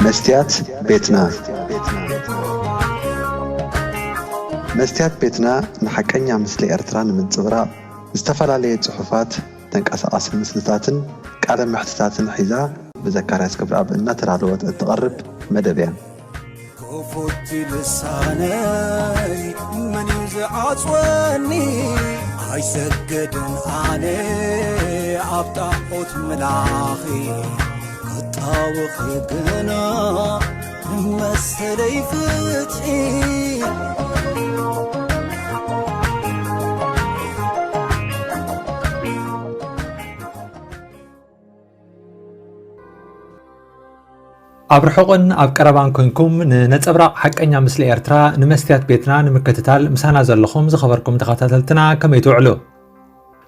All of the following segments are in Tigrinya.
መስትያት ቤትና። መስትያት ቤትና ንሓቀኛ ምስሊ ኤርትራ ንምንጽብራቕ ዝተፈላለየ ጽሑፋት፣ ተንቀሳቓሲ ምስልታትን ቃለ መሕትታትን ሒዛ ብዘካርያስ ክብረኣብ እናተዳለወት እትቐርብ መደብ እያ። ክፉት ልሳነይ መን እዩ ዝዓጽወኒ? ኣይሰግድን ኣነ ኣብ ጣዖት ምላኺ፣ ክጣወኺ ግና መሰለይ ፍትሒ። ኣብ ርሑቕን ኣብ ቀረባን ኮንኩም ንነጸብራቕ ሓቀኛ ምስሊ ኤርትራ ንመስትያት ቤትና ንምክትታል ምሳና ዘለኹም ዝኸበርኩም ተኸታተልትና ከመይ ትውዕሉ?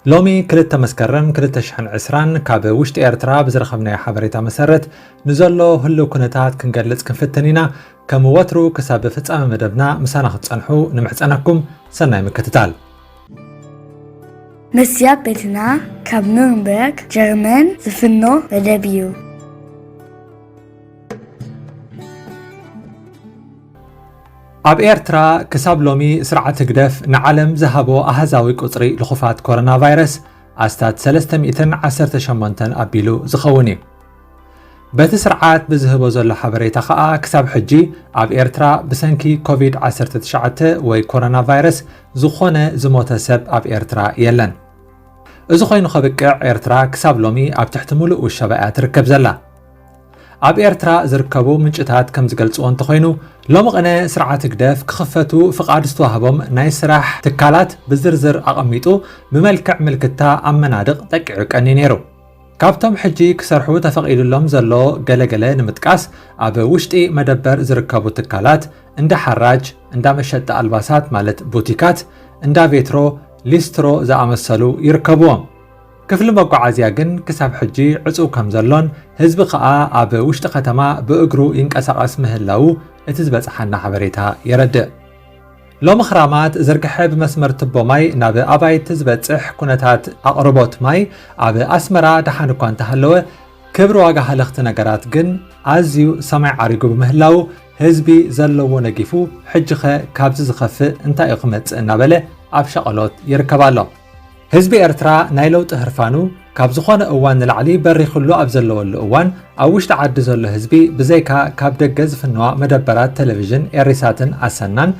ሎሚ ክልተ መስከረም ክልተ ሽሕን ዕስራን ካብ ውሽጢ ኤርትራ ብዝረኸብናዮ ሓበሬታ መሰረት ንዘሎ ህልው ኩነታት ክንገልጽ ክንፍትን ኢና። ከም ወትሩ ክሳብ ፍጻመ መደብና ምሳና ክትጸንሑ ንምሕጸነኩም። ሰናይ ምክትታል። መስትያት ቤትና ካብ ኑርንበርግ ጀርመን ዝፍኖ መደብ እዩ። ኣብ ኤርትራ ክሳብ ሎሚ ስርዓት ህግደፍ ንዓለም ዝሃቦ ኣሃዛዊ ቁጽሪ ልኹፋት ኮሮና ቫይረስ ኣስታት ሰለስተ ሚእትን ዓሰርተ ሸሞንተን ኣቢሉ ዝኸውን እዩ። በቲ ስርዓት ብዝህቦ ዘሎ ሓበሬታ ከኣ ክሳብ ሕጂ ኣብ ኤርትራ ብሰንኪ ኮቪድ ዓሰርተ ትሽዓተ ወይ ኮሮና ቫይረስ ዝኾነ ዝሞተ ሰብ ኣብ ኤርትራ የለን። እዚ ኮይኑ ከብቅዕ ኤርትራ ክሳብ ሎሚ ኣብ ትሕቲ ሙሉእ ውሸባ እያ ትርከብ ዘላ። ኣብ ኤርትራ ዝርከቡ ምንጭታት ከም ዝገልጽዎ እንተኾይኑ፣ ሎሚ ቅነ ስርዓት ህግደፍ ክኽፈቱ ፍቓድ ዝተዋህቦም ናይ ስራሕ ትካላት ብዝርዝር ኣቐሚጡ ብመልክዕ ምልክታ ኣብ መናድቕ ጠቂዑ ቀንዩ ነይሩ። ካብቶም ሕጂ ክሰርሑ ተፈቒዱሎም ዘሎ ገለገለ ንምጥቃስ፣ ኣብ ውሽጢ መደበር ዝርከቡ ትካላት፣ እንዳ ሓራጅ፣ እንዳ መሸጢ ኣልባሳት ማለት ቡቲካት፣ እንዳ ቬትሮ፣ ሊስትሮ ዝኣመሰሉ ይርከብዎም። ክፍሊ መጓዓዝያ ግን ክሳብ ሕጂ ዕጹው ከም ዘሎን ህዝቢ ከኣ ኣብ ውሽጢ ከተማ ብእግሩ ይንቀሳቐስ ምህላዉ እቲ ዝበጽሓና ሓበሬታ የረድእ። ሎሚ ክራማት ዝርግሐ ብመስመር ትቦ ማይ ናብ ኣባይቲ ዝበጽሕ ኩነታት ኣቕርቦት ማይ ኣብ ኣስመራ ደሓን እኳ እንተሃለወ፣ ክብሪ ዋጋ ሃለኽቲ ነገራት ግን ኣዝዩ ሰማይ ዓሪጉ ብምህላዉ፣ ህዝቢ ዘለዎ ነጊፉ፣ ሕጂኸ ካብዚ ዝኸፍእ እንታይ እዩ ክመጽእ እናበለ ኣብ ሻቐሎት ይርከብ ኣሎ። ህዝቢ ኤርትራ ናይ ለውጢ ህርፋኑ ካብ ዝኾነ እዋን ንላዕሊ በሪኹሉ ኣብ ዘለወሉ እዋን፣ ኣብ ውሽጢ ዓዲ ዘሎ ህዝቢ ብዘይካ ካብ ደገ ዝፍነዋ መደበራት ቴሌቪዥን ኤሪሳትን ኣሰናን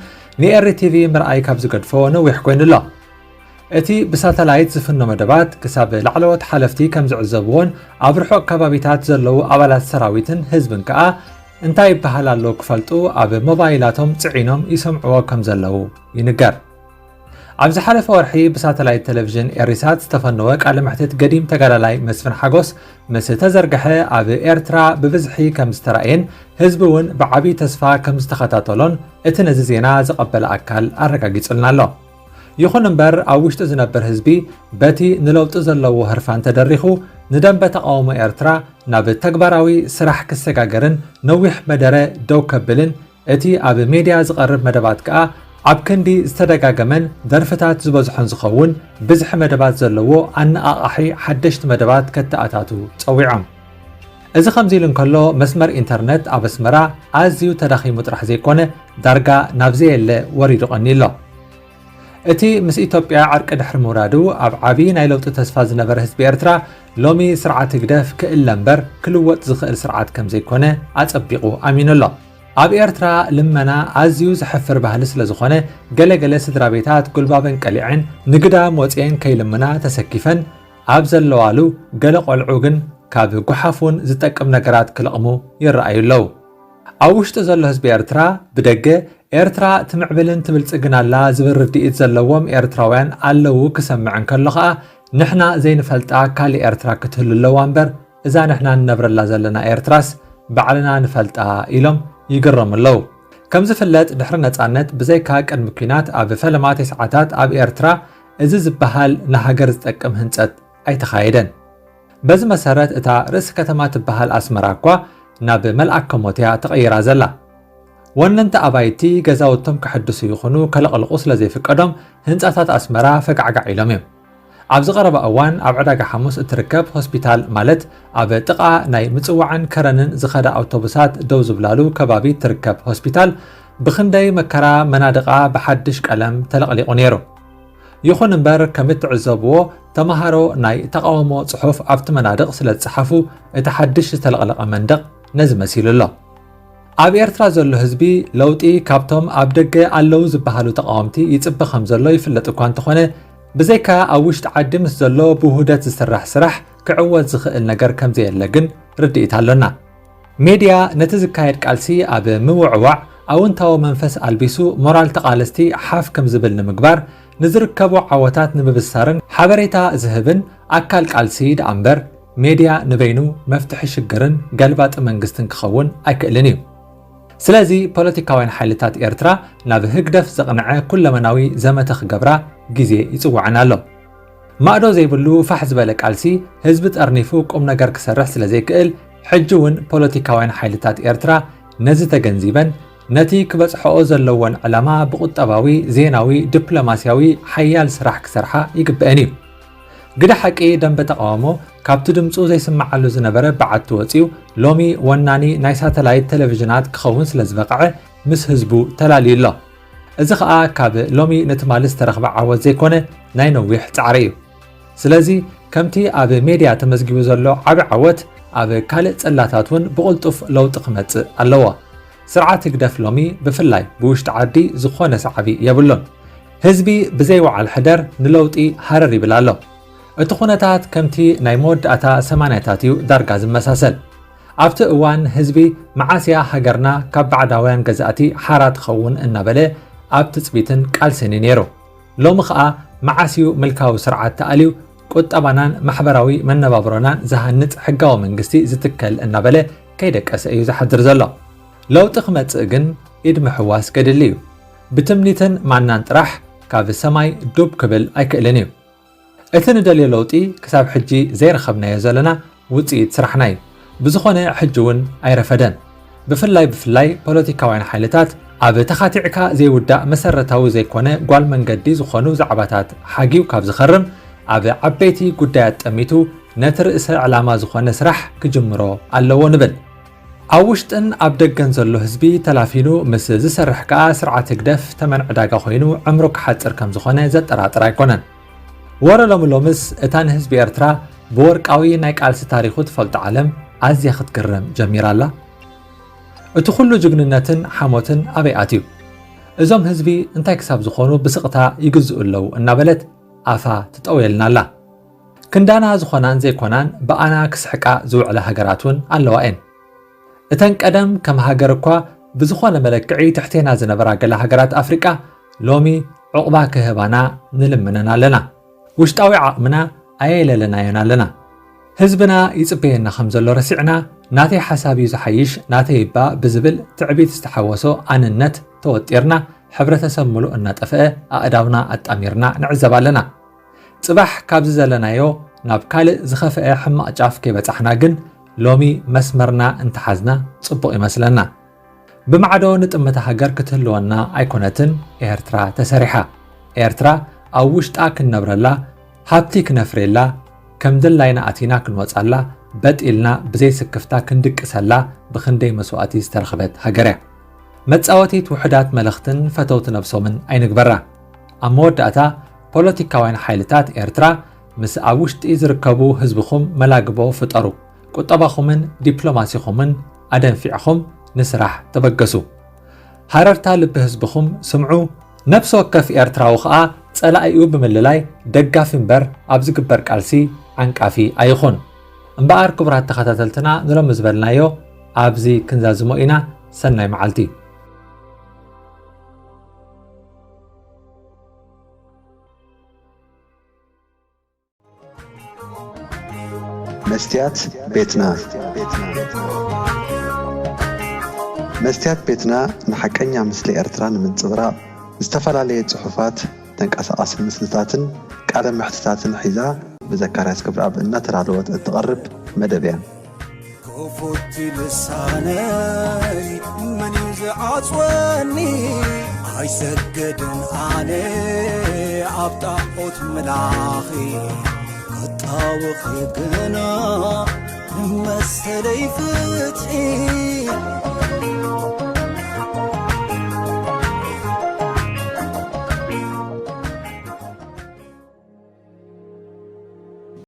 ንኤሪ ቲቪ ምርኣይ ካብ ዝገድፎ ነዊሕ ኮይኑ ኣሎ። እቲ ብሳተላይት ዝፍኖ መደባት ክሳብ ላዕለዎት ሓለፍቲ ከም ዝዕዘብዎን ኣብ ርሑቕ ከባቢታት ዘለዉ ኣባላት ሰራዊትን ህዝብን ከኣ እንታይ ይበሃል ኣሎ ክፈልጡ ኣብ ሞባይላቶም ጽዒኖም ይሰምዕዎ ከም ዘለዉ ይንገር። ኣብ ዝሓለፈ ወርሒ ብሳተላይት ቴሌቪዥን ኤሪሳት ዝተፈነወ ቃለ መሕትት ገዲም ተጋዳላይ መስፍን ሓጎስ ምስ ተዘርግሐ ኣብ ኤርትራ ብብዝሒ ከም ዝተራእየን ህዝቢ እውን ብዓብዪ ተስፋ ከም ዝተኸታተሎን እቲ ነዚ ዜና ዝቐበለ ኣካል ኣረጋጊጹልና ኣሎ። ይኹን እምበር ኣብ ውሽጢ ዝነብር ህዝቢ በቲ ንለውጢ ዘለዎ ህርፋን ተደሪኹ ንደንበ ተቓውሞ ኤርትራ ናብ ተግባራዊ ስራሕ ክሰጋገርን ነዊሕ መደረ ደው ከብልን እቲ ኣብ ሜድያ ዝቐርብ መደባት ከኣ ኣብ ክንዲ ዝተደጋገመን ደርፍታት ዝበዝሖን ዝኸውን ብዝሒ መደባት ዘለዎ ኣነቓቓሒ ሓደሽቲ መደባት ከተኣታቱ ጸዊዖም። እዚ ከምዚ ኢሉ እንከሎ መስመር ኢንተርነት ኣብ ኣስመራ ኣዝዩ ተዳኺሙ ጥራሕ ዘይኮነ ዳርጋ ናብ ዘየለ ወሪዱ ቀንዩ ኣሎ። እቲ ምስ ኢትዮጵያ ዕርቂ ድሕሪ ምውራዱ ኣብ ዓቢ ናይ ለውጢ ተስፋ ዝነበረ ህዝቢ ኤርትራ ሎሚ ስርዓት ህግደፍ ክእለ እምበር ክልወጥ ዝኽእል ስርዓት ከም ዘይኮነ ኣጸቢቑ ኣሚኑ ኣሎ። ኣብ ኤርትራ ልመና ኣዝዩ ዘሕፍር ባህሊ ስለ ዝኾነ ገለ ገለ ስድራ ቤታት ጉልባበን ቀሊዐን ንግዳም ወጺኤን ከይልምና ተሰኪፈን ኣብ ዘለዋሉ ገለ ቆልዑ ግን ካብ ጉሓፍ እውን ዝጠቅም ነገራት ክለቕሙ ይረኣዩ ኣለዉ። ኣብ ውሽጢ ዘሎ ህዝቢ ኤርትራ ብደገ ኤርትራ ትምዕብልን ትብልጽግን ኣላ ዝብል ርድኢት ዘለዎም ኤርትራውያን ኣለዉ ክሰምዕ እንከሎ ኸኣ ንሕና ዘይንፈልጣ ካልእ ኤርትራ ክትህሉ ኣለዋ እምበር እዛ ንሕና ንነብረላ ዘለና ኤርትራስ ባዕልና ንፈልጣ ኢሎም ይግረሙ ኣለዉ። ከም ዝፍለጥ ድሕሪ ነጻነት ብዘይካ ቅድሚ ኲናት ኣብ ፈለማ ተስዓታት ኣብ ኤርትራ እዚ ዝበሃል ንሃገር ዝጠቅም ህንጸት ኣይተኻየደን። በዚ መሰረት እታ ርእሲ ከተማ ትበሃል ኣስመራ እኳ ናብ መልኣከ ሞት እያ ተቐይራ ዘላ። ወነንቲ ኣባይቲ ገዛውቶም ከሐድሱ ይኹኑ ከለቕልቑ ስለ ዘይፍቀዶም ህንጻታት ኣስመራ ፈጋዕጋዕ ኢሎም እዮም። ኣብዚ ቀረባ እዋን ኣብ ዕዳጋ ሓሙስ እትርከብ ሆስፒታል፣ ማለት ኣብ ጥቓ ናይ ምጽዋዕን ከረንን ዝኸዳ ኣውቶቡሳት ደው ዝብላሉ ከባቢ እትርከብ ሆስፒታል፣ ብኽንደይ መከራ መናድቓ ብሓድሽ ቀለም ተለቕሊቑ ነይሩ። ይኹን እምበር፣ ከም እትዕዘብዎ፣ ተመሃሮ ናይ ተቓውሞ ጽሑፍ ኣብቲ መናድቕ ስለ ዝጸሓፉ፣ እቲ ሓድሽ ዝተለቕለቐ መንደቕ ነዚ መሲሉ ኣሎ። ኣብ ኤርትራ ዘሎ ህዝቢ ለውጢ ካብቶም ኣብ ደገ ኣለዉ ዝበሃሉ ተቓወምቲ ይጽበ ከም ዘሎ ይፍለጥ እኳ እንተኾነ፣ ብዘይካ ኣብ ውሽጢ ዓዲ ምስ ዘሎ ብውህደት ዝስራሕ ስራሕ ክዕወት ዝኽእል ነገር ከም ዘየለ ግን ርድኢት ኣሎና። ሜድያ ነቲ ዝካየድ ቃልሲ ኣብ ምውዕዋዕ ኣውንታዊ መንፈስ ኣልቢሱ ሞራል ተቓለስቲ ሓፍ ከም ዝብል ንምግባር፣ ንዝርከቡ ዓወታት ንምብሳርን ሓበሬታ ዝህብን ኣካል ቃልሲ ደኣ እምበር፣ ሜድያ ንበይኑ መፍትሒ ሽግርን ገልባጢ መንግስትን ክኸውን ኣይክእልን እዩ። ስለዚ ፖለቲካውያን ሓይልታት ኤርትራ ናብ ህግደፍ ዘቕንዐ ኩለመናዊ ዘመተ ክገብራ ግዜ ይጽውዐን ኣሎ። ማእዶ ዘይብሉ ፋሕ ዝበለ ቃልሲ ህዝቢ ጠርኒፉ ቁም ነገር ክሰርሕ ስለ ዘይክእል፣ ሕጂ እውን ፖለቲካውያን ሓይልታት ኤርትራ ነዚ ተገንዚበን ነቲ ክበጽሕኦ ዘለወን ዕላማ ብቁጠባዊ፣ ዜናዊ፣ ዲፕሎማስያዊ ሓያል ስራሕ ክሰርሓ ይግበአን እዩ። ግደ ሓቂ ደንበ ተቓውሞ ካብቲ ድምጹ ዘይስምዓሉ ዝነበረ በዓቲ ወጺኡ ሎሚ ወናኒ ናይ ሳተላይት ቴሌቪዥናት ክኸውን ስለ ዝበቕዐ ምስ ህዝቡ ተላልዩ ኣሎ። እዚ ኸኣ ካብ ሎሚ ንትማሊ ዝተረኽበ ዓወት ዘይኮነ ናይ ነዊሕ ጻዕሪ እዩ። ስለዚ ከምቲ ኣብ ሜድያ ተመዝጊቡ ዘሎ ዓቢ ዓወት ኣብ ካልእ ጽላታት እውን ብቕልጡፍ ለውጢ ክመጽእ ኣለዎ። ስርዓት ህግደፍ ሎሚ ብፍላይ ብውሽጢ ዓዲ ዝኾነ ሳዕቢ የብሉን። ህዝቢ ብዘይ ወዓል ሕደር ንለውጢ ሃረር ይብል ኣሎ። እቲ ኩነታት ከምቲ ናይ መወዳእታ ሰማንያታት እዩ ዳርጋ ዝመሳሰል። ኣብቲ እዋን ህዝቢ መዓስ እያ ሃገርና ካብ ባዕዳውያን ገዛእቲ ሓራ ትኸውን እናበለ ኣብ ትጽቢትን ቃልስን እዩ ነይሩ። ሎሚ ኸኣ መዓስ እዩ ምልካዊ ስርዓት ተኣልዩ ቁጠባናን ማሕበራዊ መነባብሮናን ዝሃንጽ ሕጋዊ መንግስቲ ዝትከል እናበለ ከይደቀሰ እዩ ዝሓድር ዘሎ። ለውጢ ክመጽእ ግን ኢድ ምሕዋስ ገድሊ እዩ። ብትምኒትን ማናን ጥራሕ ካብ ሰማይ ዱብ ክብል ኣይክእልን እዩ። እቲ ንደልዮ ለውጢ ክሳብ ሕጂ ዘይረኸብናዮ ዘለና ውጽኢት ስራሕና እዩ። ብዝኾነ ሕጂ እውን ኣይረፈደን። ብፍላይ ብፍላይ ፖለቲካውያን ሓይልታት ኣብ ተኻቲዕካ ዘይውዳእ መሰረታዊ ዘይኮነ ጓል መንገዲ ዝኾኑ ዛዕባታት ሓጊው ካብ ዝኸርም ኣብ ዓበይቲ ጉዳያት ጠሚቱ ነቲ ርእሰ ዕላማ ዝኾነ ስራሕ ክጅምሮ ኣለዎ ንብል። ኣብ ውሽጥን ኣብ ደገን ዘሎ ህዝቢ ተላፊኑ ምስ ዝሰርሕ ከኣ ስርዓት ህግደፍ ተመን ዕዳጋ ኮይኑ ዕምሩ ክሓጽር ከም ዝኾነ ዘጠራጥር ኣይኮነን። ወረ ሎሚ ሎምስ እታ ንህዝቢ ኤርትራ ብወርቃዊ ናይ ቃልሲ ታሪኹ ትፈልጦ ዓለም ኣዝያ ክትግረም ጀሚራ ኣላ። እቲ ኩሉ ጅግንነትን ሓሞትን ኣበይ ኣትዩ? እዞም ህዝቢ እንታይ ክሳብ ዝኾኑ ብስቕታ ይግዝኡ ኣለዉ እናበለት ኣፋ ትጠውየልና ኣላ። ክንዳና ዝኾናን ዘይኮናን ብኣና ክስሕቃ ዝውዕላ ሃገራት እውን ኣለዋ እየን። እተን ቀደም ከም ሃገር እኳ ብዝኾነ መለክዒ ትሕቴና ዝነበራ ገለ ሃገራት ኣፍሪቃ ሎሚ ዕቑባ ክህባና ንልምነን ኣለና። ውሽጣዊ ዓቕምና ኣየለለናዮን ኣለና። ህዝብና ይጽበየና ከም ዘሎ ረሲዕና፣ ናተይ ሓሳብ እዩ ዝሓይሽ፣ ናተይ እባ ብዝብል ትዕቢት ዝተሓወሶ ኣንነት ተወጢርና፣ ሕብረተሰብ ምሉእ እናጠፍአ ኣእዳውና ኣጣሚርና ንዕዘብ ኣለና። ጽባሕ ካብዚ ዘለናዮ ናብ ካልእ ዝኸፍአ ሕማቕ ጫፍ ከይበጻሕና ግን ሎሚ መስመርና እንተሓዝና ጽቡቕ ይመስለና። ብማዕዶ ንጥምቲ ሃገር ክትህልወና ኣይኮነትን ኤርትራ ተሰሪሓ። ኤርትራ ኣብ ውሽጣ ክንነብረላ፣ ሃብቲ ክነፍርየላ፣ ከም ድላይና ኣቲና ክንወጻላ፣ በጥ ኢልና ብዘይ ስክፍታ ክንድቅሰላ ብኽንደይ መስዋእቲ ዝተረኽበት ሃገር እያ። መጻወቲት ውሑዳት መለኽትን ፈተውቲ ነብሶምን ኣይንግበራ። ኣብ መወዳእታ ፖለቲካውያን ሓይልታት ኤርትራ ምስ ኣብ ውሽጢ ዝርከቡ ህዝብኹም መላግቦ ፍጠሩ። ቁጠባኹምን ዲፕሎማሲኹምን ኣደንፊዕኹም ንስራሕ ተበገሱ። ሃረርታ ልቢ ህዝብኹም ስምዑ። ነፍሲ ወከፍ ኤርትራዊ ኸኣ ጸላኢኡ ብምልላይ ደጋፊ እምበር ኣብ ዝግበር ቃልሲ ዓንቃፊ ኣይኹን። እምበኣር ክቡራት ተኸታተልትና ንሎሚ ዝበልናዮ ኣብዚ ክንዛዝሞ ኢና። ሰናይ መዓልቲ። መስትያት ቤትና። መስትያት ቤትና ንሓቀኛ ምስሊ ኤርትራ ንምንጽብራቕ ዝተፈላለየ ጽሑፋት፣ ተንቀሳቓሲ ምስልታትን ቃለ መሕትታትን ሒዛ ብዘካርያስ ክብረኣብ እናተዳለወት እትቐርብ መደብ እያ። ክፉት ልሳነይ መን እዩ ዝዓጽወኒ? ኣይሰግድን ኣነ ኣብ ጣዖት ምላኺ ክጣወኺ ግና ንመሰለይ ፍትሒ